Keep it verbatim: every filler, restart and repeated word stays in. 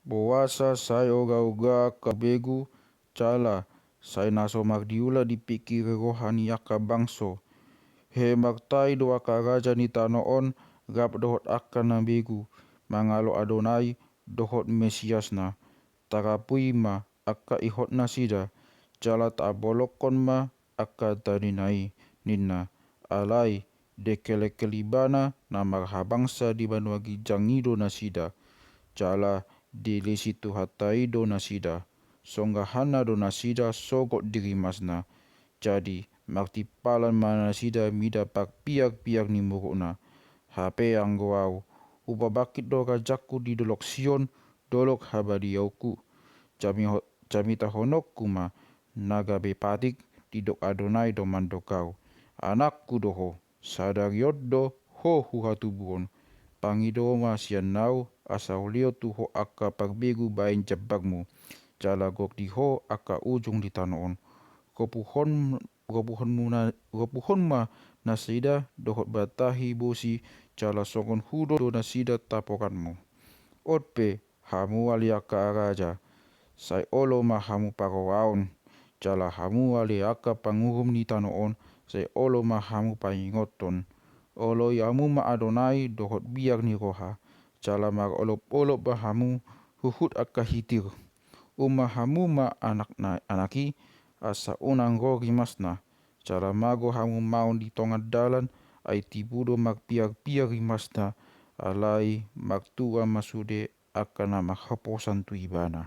Boasa sai oga-oga angka begu, jala sai na so mardiula dipingkiri roha ni angka bangso? Hehe, martai do angka raja ni tano on rap dohot angka na begu, mangalo Adonai dohot Mesiasna. Tarapui ma angka ihot nasida, jala tabolongkon ma angka tadina i, ninna. Alai dengkel-dengkel ibana na marhabangsa di banua ginjang i do nasida, jala dilisi Tuhanta i do nasida. Songgahanna do nasida sogot di rimasna. Jadi martimpalan ma nasida mida parpiak-piak ni murukna. Hape anggo ahu, hupabangkit do rajangku di dolok Sion, dolok habadiaonku. Jamiho-, jamitahononku ma na gabe patik, didok Adonai do mandok ahu. Anakku do ho, sadari on do ho huhatubuhon. Pangido ma sian ahu, asa hulehon tu ho angka parbegu baen jambarmu, jala gok di ho angka ujung di tano on. Ropuhon, ropuhonmu na, ropuhon ma nasida dohot batahi bosi, jala songon hudo do nasida taporanmu. On pe, hamu ale angka raja, sai olo ma hamu paroaon, jala hamu ale angka pangurum ni tano on, sai olo ma hamu paingothon. Oloi hamu ma Adonai dohot biar ni roha, jala marolop-olop ma hamu huhut angka Hitir. Uma hamu ma anak na, anak i, asa unang ro rimasna, jala mago hamu maon di tonga dalan, ai tibu do marpiar-piar rimasna, alai martua ma sude angka na marhaposan tu ibana.